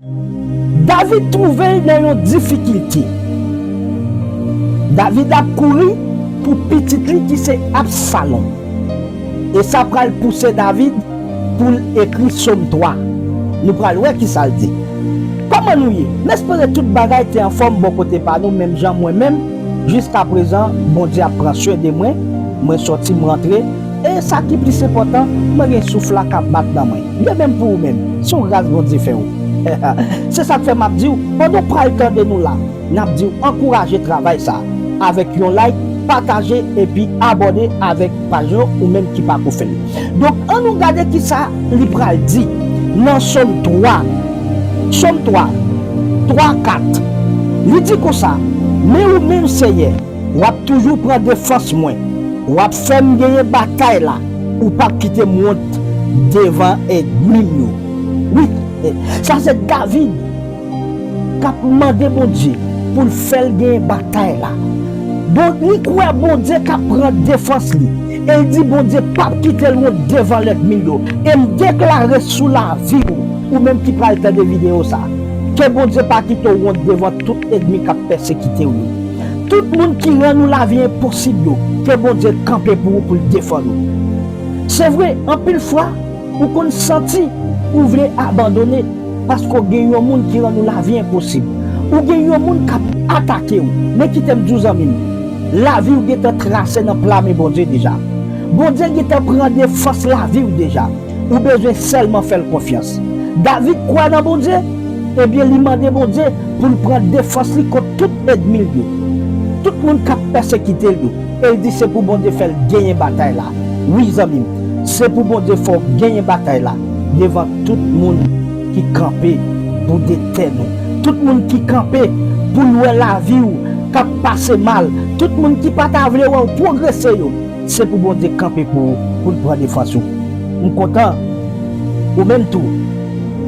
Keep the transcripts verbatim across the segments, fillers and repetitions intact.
David twouve l nan yon difikilte. David ap kouri pou pitit li ki se Absalon. E sa pral pouse David pou l ekri Sòm twa. Nou pral wè ki sa l di. Kòman nou ye? M espere tout bagay te anfòm bò kote pa nou, menm jan mwen menm, jiskaprezan, Bondye ap pran swen de mwen, mwen sòti, m rantre, e sa ki plis enpòtan, mwen gen souf la k ap bat nan mwen. De menm pou ou menm, se yon gras Bondye fè ou. Se sa k fè m ap di w, pandan w pral tande nou la, n ap di w ankouraje travay sa a avèk yon like, pataje epi abòne avèk paj yo ou menm ki pako fè l. Donk, ann nou gade ki sa li pral di nan Sòm twa. Sòm twa, twa, kat. Li di konsa, Men ou menm, Senyè, w ap toujou pran defans mwen. W ap fè m genyen batay la. Ou p ap kite m wont devan ènmi m yo. Wi, sa se David k ap mande Bondye pou l fè l genyen batay la. Bon, li kwè Bondye k ap pran defans li. E l di Bondye p ap kite l wont devan lènmi l yo. E m deklare sou lavi w, ou menm ki pral tande videyo sa, ke Bondye pa kite w wont devan tout ènmi k ap pèsekite w yo. Tout moun ki rann ou lavi enposib yo, ke Bondye kanpe pou ou, pou l defann ou. Se vre, anpil fwa, ou konn santi ou vle abandone paske w gen yon moun ki rann ou lavi enposib. Ou gen yon moun k ap atake w. Men kite m di w, zanmi m, lavi w gentan trase nan pla men Bondye deja. Bondye gentan pran defans lavi w deja. Ou bezwen sèlman fè l konfyans. David kwè nan Bondye, ebyen, li mande Bondye pou l pran defans li kont tout ènmi l yo. Tout moun k ap pèsekite l yo. E l di se pou Bondye fè l genyen batay la. Wi, zanmi m, se pou Bondye fè w genyen batay la devan tout moun ki kanpe pou detèn ou. Tout moun ki kanpe pou l wè lavi w k ap pase mal. Tout moun ki pa ta vle wè w pwogrese yo. Se pou Bondye kanpe pou ou, pou l pran defans ou. M kontan, ou menm tou,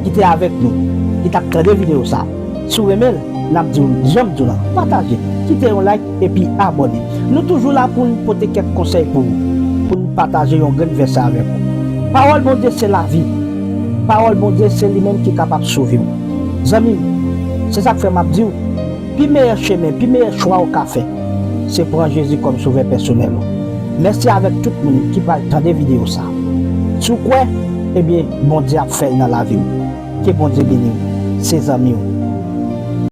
ki te avèk nou, ki t ap tande videyo sa. Si w renmen l, n ap di w, jan m di w la, pataje, kite yon like epi abòne. Nou toujou la pou n pote kèk konsèy pou ou, pou n pataje yon grenn vèsè avèk ou. Pawòl Bondye se lavi. Pawòl Bondye se li menm ki kapab sove w. Zanmi m, se sa k fè m ap di w, pi meyè chemen, pi meyè chwa w ka fè, se pran Jezi kòm sovè pèsonèl ou. Mèsi avèk tout moun ki pral tande videyo sa. Si w kwè, ebyen, Bondye ap fè l nan lavi w. Ke Bondye beni w. Se zanmi w,